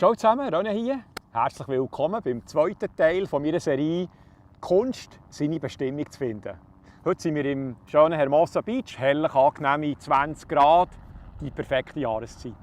Ciao zusammen, René hier. Herzlich willkommen beim zweiten Teil von meiner Serie «Kunst, seine Bestimmung zu finden». Heute sind wir im schönen Hermosa Beach, herrlich angenehme 20 Grad, die perfekte Jahreszeit.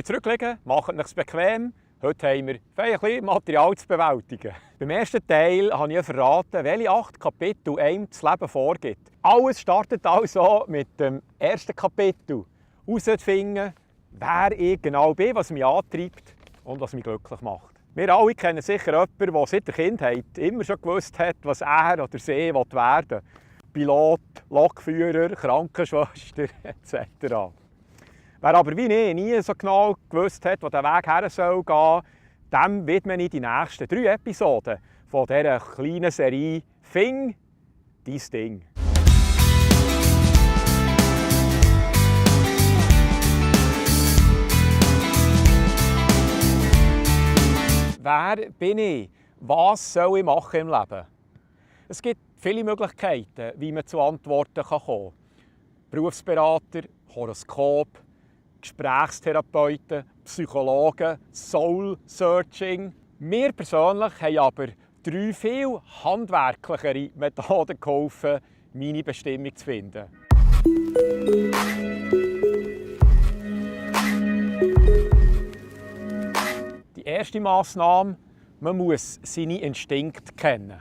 Zurücklegen, macht es bequem. Heute haben wir ein bisschen Material zu bewältigen. Beim ersten Teil habe ich verraten, welche 8 Kapitel einem das Leben vorgibt. Alles startet also mit dem ersten Kapitel. Herauszufinden, wer ich genau bin, was mich antreibt und was mich glücklich macht. Wir alle kennen sicher jemanden, der seit der Kindheit immer schon gewusst hat, was er oder sie werden will. Pilot, Lokführer, Krankenschwester etc. Wer aber wie ich nie so genau gewusst hat, wo der Weg her soll gehen, dem widme ich die nächsten 3 Episoden von dieser kleinen Serie «Fing dein Ding». Wer bin ich? Was soll ich machen im Leben? Es gibt viele Möglichkeiten, wie man zu Antworten kommen kann. Berufsberater, Horoskop, Gesprächstherapeuten, Psychologen, Soul-Searching. Wir persönlich haben aber 3 viel handwerklichere Methoden geholfen, meine Bestimmung zu finden. Die erste Massnahme: man muss seine Instinkte kennen.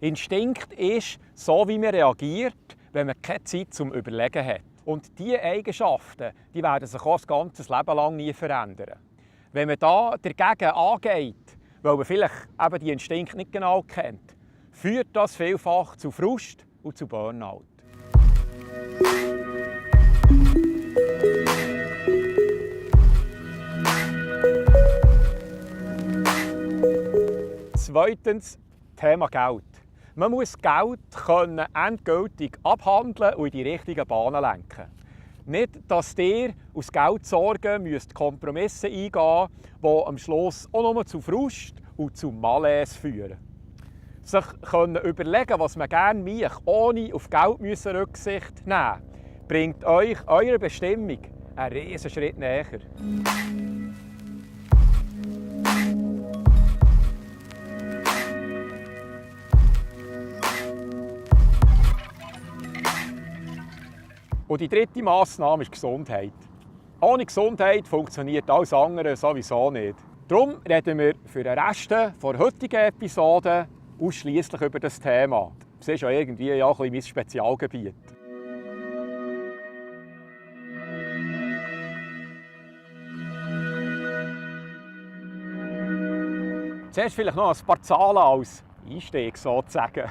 Instinkt ist so, wie man reagiert, wenn man keine Zeit zum Überlegen hat. Und diese Eigenschaften die werden sich auch das ganze Leben lang nie verändern. Wenn man da dagegen angeht, weil man vielleicht eben die Instinkte nicht genau kennt, führt das vielfach zu Frust und zu Burnout. Zweitens, Thema Geld. Man muss Geld endgültig abhandeln und in die richtigen Bahnen lenken. Nicht, dass ihr aus Geldsorgen Kompromisse eingehen müsst, die am Schluss auch nur zu Frust und zu Malaise führen. Sich überlegen, was man gerne macht, ohne auf Geld Rücksicht nehmen, bringt euch eurer Bestimmung einen riesen Schritt näher. Und die dritte Massnahme ist Gesundheit. Ohne Gesundheit funktioniert alles andere sowieso nicht. Darum reden wir für den Rest der heutigen Episode ausschliesslich über das Thema. Das ist ja irgendwie ein bisschen mein Spezialgebiet. Zuerst vielleicht noch ein paar Zahlen als Einstieg sozusagen.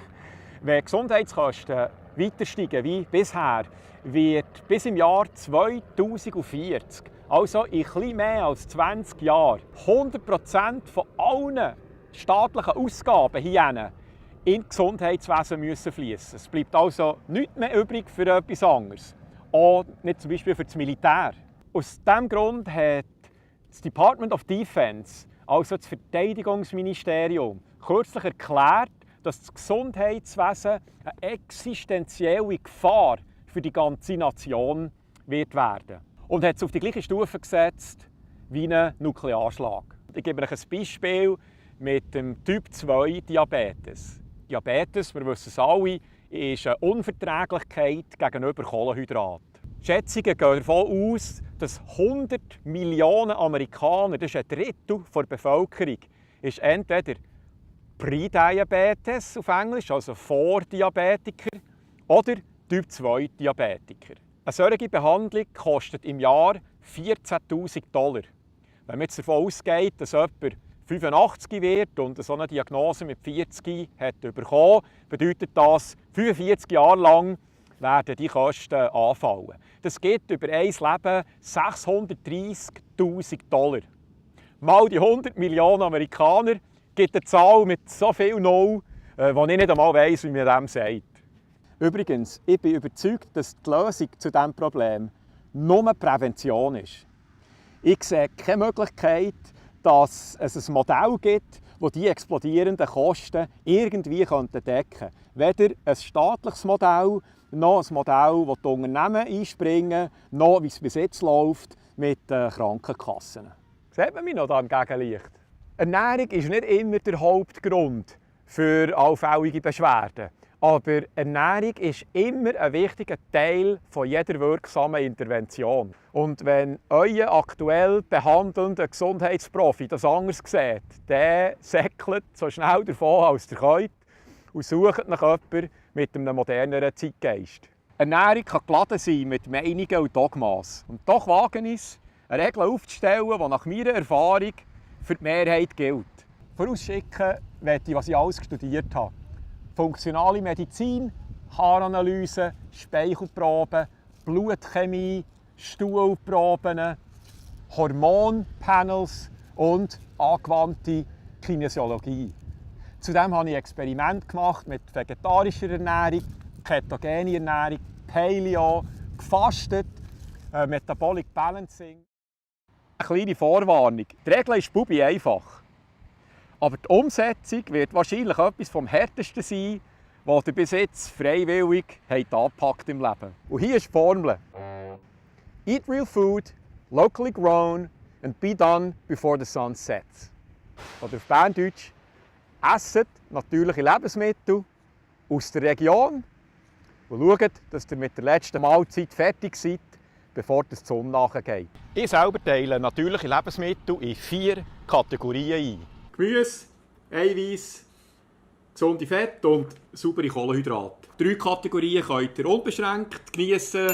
Wenn Gesundheitskosten weiter steigen wie bisher, wird bis im Jahr 2040, also in etwas mehr als 20 Jahren, 100% von allen staatlichen Ausgaben hier in Gesundheitswesen müssen fließen. Es bleibt also nichts mehr übrig für etwas anderes. Auch nicht zum Beispiel für das Militär. Aus diesem Grund hat das Department of Defense, also das Verteidigungsministerium, kürzlich erklärt, dass das Gesundheitswesen eine existenzielle Gefahr für die ganze Nation wird werden. Und hat es auf die gleiche Stufe gesetzt wie ein Nuklearschlag. Ich gebe euch ein Beispiel mit dem Typ 2 Diabetes. Diabetes, wir wissen es alle, ist eine Unverträglichkeit gegenüber Kohlenhydraten. Schätzungen gehen davon aus, dass 100 Millionen Amerikaner, das ist ein Drittel der Bevölkerung, ist entweder Prädiabetes auf Englisch, also Vordiabetiker, oder Typ 2 Diabetiker. Eine solche Behandlung kostet im Jahr $14.000. Wenn man jetzt davon ausgeht, dass jemand 85 wird und so eine Diagnose mit 40 hat bekommen, bedeutet das 45 Jahre lang werden die Kosten anfallen. Das gibt über ein Leben $630.000. Mal die 100 Millionen Amerikaner gibt eine Zahl mit so viel Null, wo ich nicht einmal weiss, wie man dem sagt. Übrigens, ich bin überzeugt, dass die Lösung zu diesem Problem nur Prävention ist. Ich sehe keine Möglichkeit, dass es ein Modell gibt, das die explodierenden Kosten irgendwie decken könnte. Weder ein staatliches Modell, noch ein Modell, das die Unternehmen einspringen, noch, wie es bis jetzt läuft, mit Krankenkassen. Sieht man mich noch da im Gegenlicht? Ernährung ist nicht immer der Hauptgrund für allfällige Beschwerden. Aber Ernährung ist immer ein wichtiger Teil von jeder wirksamen Intervention. Und wenn euer aktuell behandelnder Gesundheitsprofi das anders sieht, dann säckelt so schnell davon, als ihr könnt und sucht nach jemandem mit einem moderneren Zeitgeist. Ernährung kann geladen sein mit Meinungen und Dogmas. Und doch wage ich es, eine Regel aufzustellen, die nach meiner Erfahrung für die Mehrheit gilt. Vorausschicken möchte ich, was ich alles studiert habe. Funktionale Medizin, Haaranalyse, Speichelproben, Blutchemie, Stuhlproben, Hormonpanels und angewandte Kinesiologie. Zudem habe ich Experimente gemacht mit vegetarischer Ernährung, ketogener Ernährung, Paleo, gefastet, Metabolic Balancing. Eine kleine Vorwarnung. Die Regel ist bubi einfach. Aber die Umsetzung wird wahrscheinlich etwas vom Härtesten sein, was ihr bis jetzt freiwillig angepackt im Leben. Und hier ist die Formel. Eat real food, locally grown and be done before the sun sets. Oder auf Berndeutsch, esset natürliche Lebensmittel aus der Region und schaut, dass ihr mit der letzten Mahlzeit fertig seid, bevor die Sonne nachgeht. Ich selber teile natürliche Lebensmittel in 4 Kategorien ein. Gemüse, Eiweiß, gesunde Fette und saubere Kohlenhydrate. 3 Kategorien könnt ihr unbeschränkt genießen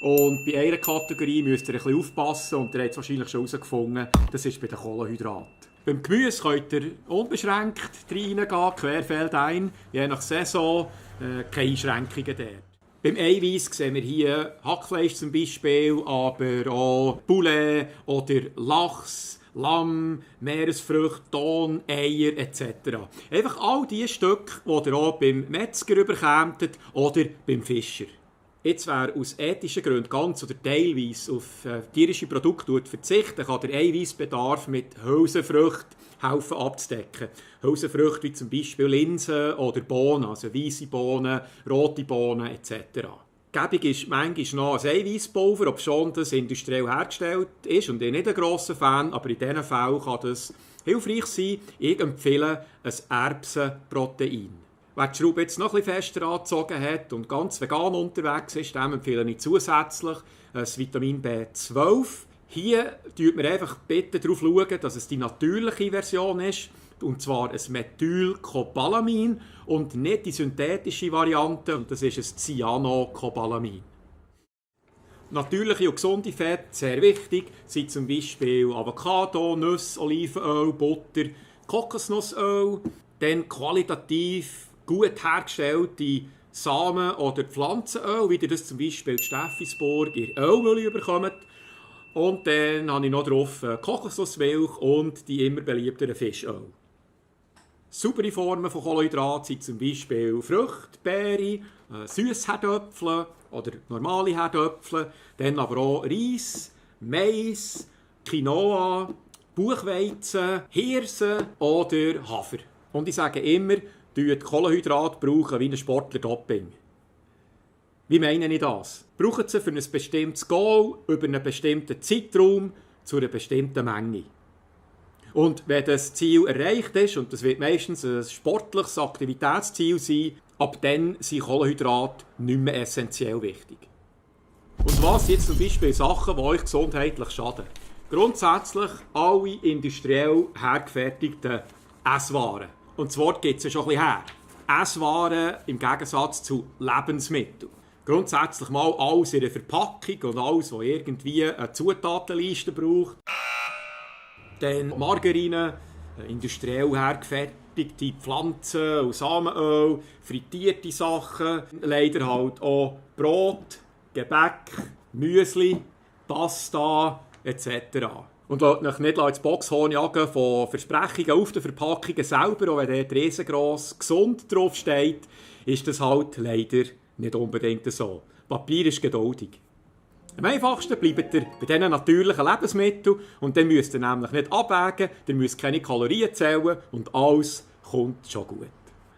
und bei einer Kategorie müsst ihr ein bisschen aufpassen und ihr habt es wahrscheinlich schon herausgefunden, das ist bei den Kohlenhydraten. Beim Gemüse könnt ihr unbeschränkt reingehen, querfeldein, je nach Saison, keine Einschränkungen dort. Beim Eiweiß sehen wir hier Hackfleisch zum Beispiel, aber auch Poulet oder Lachs, Lamm, Meeresfrüchte, Ton, Eier etc. Einfach all die Stücke, die ihr auch beim Metzger überkommt oder beim Fischer. Jetzt, wer aus ethischen Gründen ganz oder teilweise auf tierische Produkte verzichtet, kann der Eiweißbedarf mit Hülsenfrüchten helfen abzudecken. Hülsenfrüchte wie zum Beispiel Linsen oder Bohnen, also weisse Bohnen, rote Bohnen etc. Gäbig ist manchmal noch ein Eiweißpulver, obschon das industriell hergestellt ist und ich nicht ein grosser Fan, aber in diesen Fällen kann das hilfreich sein. Ich empfehle ein Erbsenprotein. Wer die Schraube jetzt noch etwas fester angezogen hat und ganz vegan unterwegs ist, dem empfehle ich zusätzlich das Vitamin B12. Hier schauen wir einfach bitte darauf schauen, dass es die natürliche Version ist, und zwar ein Methylcobalamin und nicht die synthetische Variante, und das ist ein Cyanocobalamin. Natürliche und gesunde Fette, sehr wichtig, sind zum Beispiel Avocado, Nüsse, Olivenöl, Butter, Kokosnussöl, dann qualitativ gut hergestellte Samen- oder Pflanzenöl, wie ihr das zum Beispiel in Steffisburg in Ölmühle bekommt. Und dann habe ich noch drauf Kokosnussmilch und die immer beliebteren Fischöl. Saubere Formen von Kohlenhydraten sind zum Beispiel Früchte, Beeren, Süssherdöpfel oder normale Herdöpfel, dann aber auch Reis, Mais, Quinoa, Buchweizen, Hirse oder Hafer. Und ich sage immer, Kohlenhydrate brauchen wie ein Sportler Doping. Wie meine ich das? Brauchen sie für ein bestimmtes Goal über einen bestimmten Zeitraum zu einer bestimmten Menge. Und wenn das Ziel erreicht ist, und das wird meistens ein sportliches Aktivitätsziel sein, ab dann sind Kohlenhydrate nicht mehr essentiell wichtig. Und was jetzt zum Beispiel Sachen, die euch gesundheitlich schaden? Grundsätzlich alle industriell hergefertigten Esswaren. Und das Wort gibt es ja schon ein bisschen her. Esswaren im Gegensatz zu Lebensmitteln. Grundsätzlich mal alles in der Verpackung und alles, was irgendwie eine Zutatenliste braucht. Dann Margarine, industriell hergefertigt, verarbeitete Pflanzen und Samenöl, frittierte Sachen, leider halt auch Brot, Gebäck, Müsli, Pasta etc. Und lasst euch nicht ins Boxhorn jagen von Versprechungen auf den Verpackungen selber, auch wenn dort riesengross gesund draufsteht, ist das halt leider nicht unbedingt so. Papier ist geduldig. Am einfachsten bleibt ihr bei diesen natürlichen Lebensmitteln und dann müsst ihr nämlich nicht abwägen, ihr müsst keine Kalorien zählen und alles kommt schon gut.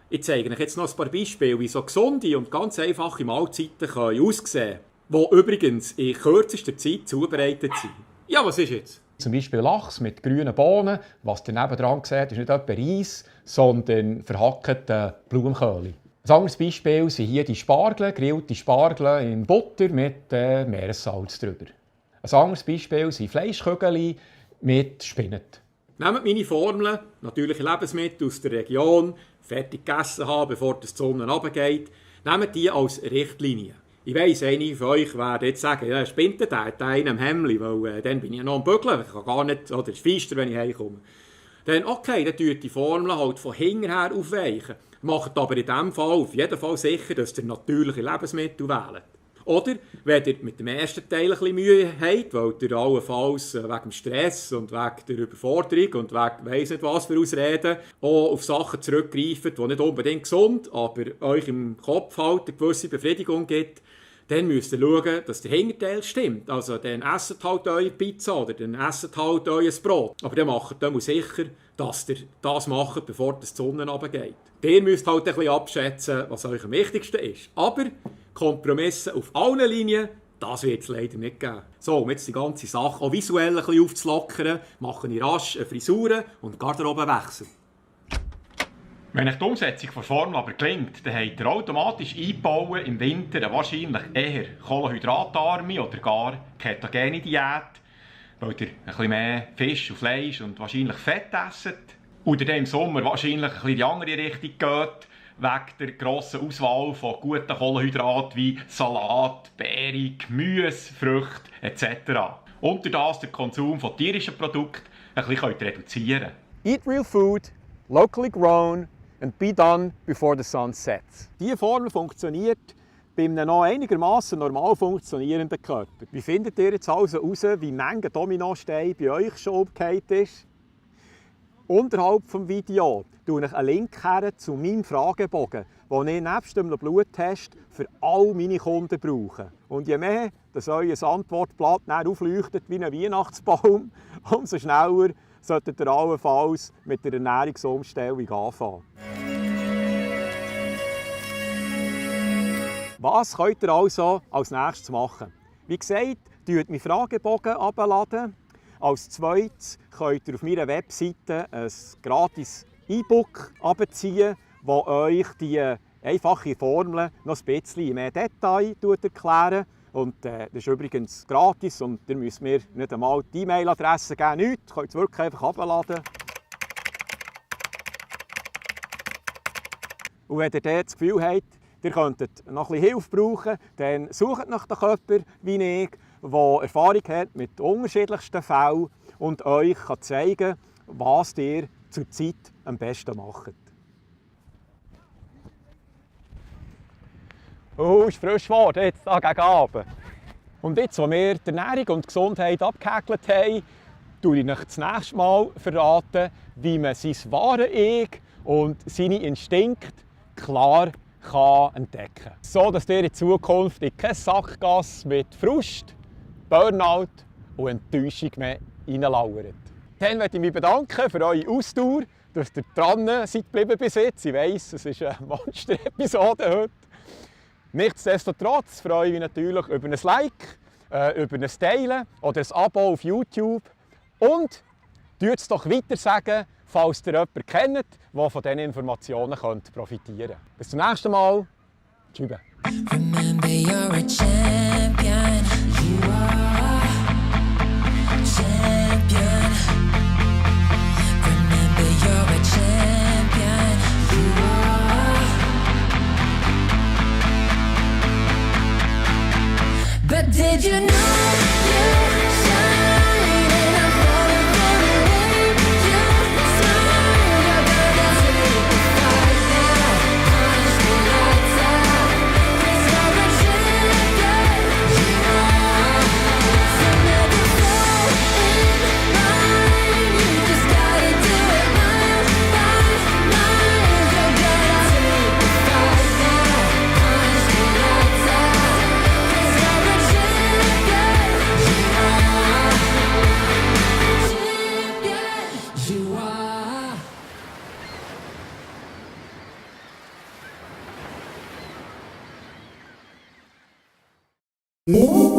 Ich zeige euch jetzt noch ein paar Beispiele, wie so gesunde und ganz einfache Mahlzeiten aussehen können, die übrigens in kürzester Zeit zubereitet sind. Ja, was ist jetzt? Zum Beispiel Lachs mit grünen Bohnen. Was ihr nebendran seht, ist nicht etwa Reis, sondern verhackte Blumenkohl. Ein anderes Beispiel sind hier die Spargel, gegrillte Spargel in Butter mit Meeressalz drüber. Ein anderes Beispiel sind Fleischkügel mit Spinat. Nehmt meine Formeln, natürliche Lebensmittel aus der Region, fertig gegessen haben, bevor die Sonne runtergeht. Nehmt die als Richtlinie. Ich weiss, einige von euch werden jetzt sagen, ja, spinnt der in einem Hemdli, weil dann bin ich ja noch am Bügeln, ich kann gar nicht, oder es ist feister, wenn ich heimkomme. Dann okay, dann tut die Formel halt von hinten her aufweichen. Macht aber in diesem Fall auf jeden Fall sicher, dass ihr natürliche Lebensmittel wählt. Oder, wenn ihr mit dem ersten Teil ein bisschen Mühe habt, weil ihr allenfalls wegen dem Stress und wegen der Überforderung und wegen weiss nicht was für Ausreden auch auf Sachen zurückgreift, die nicht unbedingt gesund, aber euch im Kopf halt eine gewisse Befriedigung gibt, dann müsst ihr schauen, dass der Hinterteil stimmt. Also dann esst halt eure Pizza oder dann esst halt euer Brot. Aber dann macht ihr sicher, dass ihr das macht, bevor die Sonne runtergeht. Ihr müsst halt ein bisschen abschätzen, was euch am wichtigsten ist. Aber Kompromisse auf allen Linien, das wird es leider nicht geben. So, um jetzt die ganze Sache auch visuell ein bisschen aufzulockern, mache ich rasch eine Frisur und Garderobenwechsel. Wenn euch die Umsetzung der Formel aber gelingt, dann habt ihr automatisch eingebaut im Winter eine wahrscheinlich eher kohlenhydratarme oder gar ketogene Diät, weil ihr ein bisschen mehr Fisch und Fleisch und wahrscheinlich Fett esst. Oder dann im Sommer wahrscheinlich ein bisschen in die andere Richtung geht, wegen der grossen Auswahl von guten Kohlenhydraten wie Salat, Beeren, Gemüse, Früchte etc. Und durch das den Konsum von tierischen Produkten ein bisschen reduzieren könnt. Eat real food, locally grown and be done before the sun sets. Diese Formel funktioniert bei einem noch einigermaßen normal funktionierenden Körper. Wie findet ihr jetzt also heraus, wie Menge Dominosteine bei euch schon umgekehrt ist? Unterhalb des Videos tue ich einen Link her zu meinem Fragebogen, den ich nebst einem Bluttest für all meine Kunden brauche. Und je mehr dass euer Antwortblatt aufleuchtet wie ein Weihnachtsbaum, umso schneller solltet ihr allenfalls mit der Ernährungsumstellung anfangen. Was könnt ihr also als nächstes machen? Wie gesagt, ladet meinen Fragebogen herunterladen. Als zweites könnt ihr auf meiner Webseite ein gratis E-Book abziehen, das euch die einfache Formel noch ein bisschen mehr Detail erklärt. Und das ist übrigens gratis und ihr müsst mir nicht einmal die E-Mail-Adresse geben, nichts. Ihr könnt es wirklich einfach herunterladen. Und wenn ihr dort das Gefühl habt, ihr könntet noch ein bisschen Hilfe brauchen, dann sucht nach jemandem wie ich, der Erfahrung hat mit unterschiedlichsten Fällen und euch zeigen kann, was ihr zurzeit am besten macht. Oh, es ist frisch geworden, jetzt gegen Abend. Und jetzt, wo wir die Ernährung und die Gesundheit abgehäkelt haben, verrate ich euch das nächste Mal verraten, wie man sein wahres Ich und seine Instinkte klar entdecken kann. So, dass ihr in Zukunft in keine Sackgasse mit Frust, Burnout und Enttäuschung mehr reinlauert. Dann möchte ich mich bedanken für eure Ausdauer, dass ihr dran seid geblieben bis jetzt. Ich weiss, es ist eine Monster-Episode heute. Nichtsdestotrotz freue ich mich natürlich über ein Like, über ein Teilen oder ein Abo auf YouTube. Und tut es doch weiter sagen, falls ihr jemanden kennt, der von diesen Informationen profitieren könnte. Bis zum nächsten Mal. Tschüss. Remember, you're a champion. You are a champion. Remember, you're a champion. You are. But did you know you shine and I'm falling for the way you smile? You're gonna see. Mhm.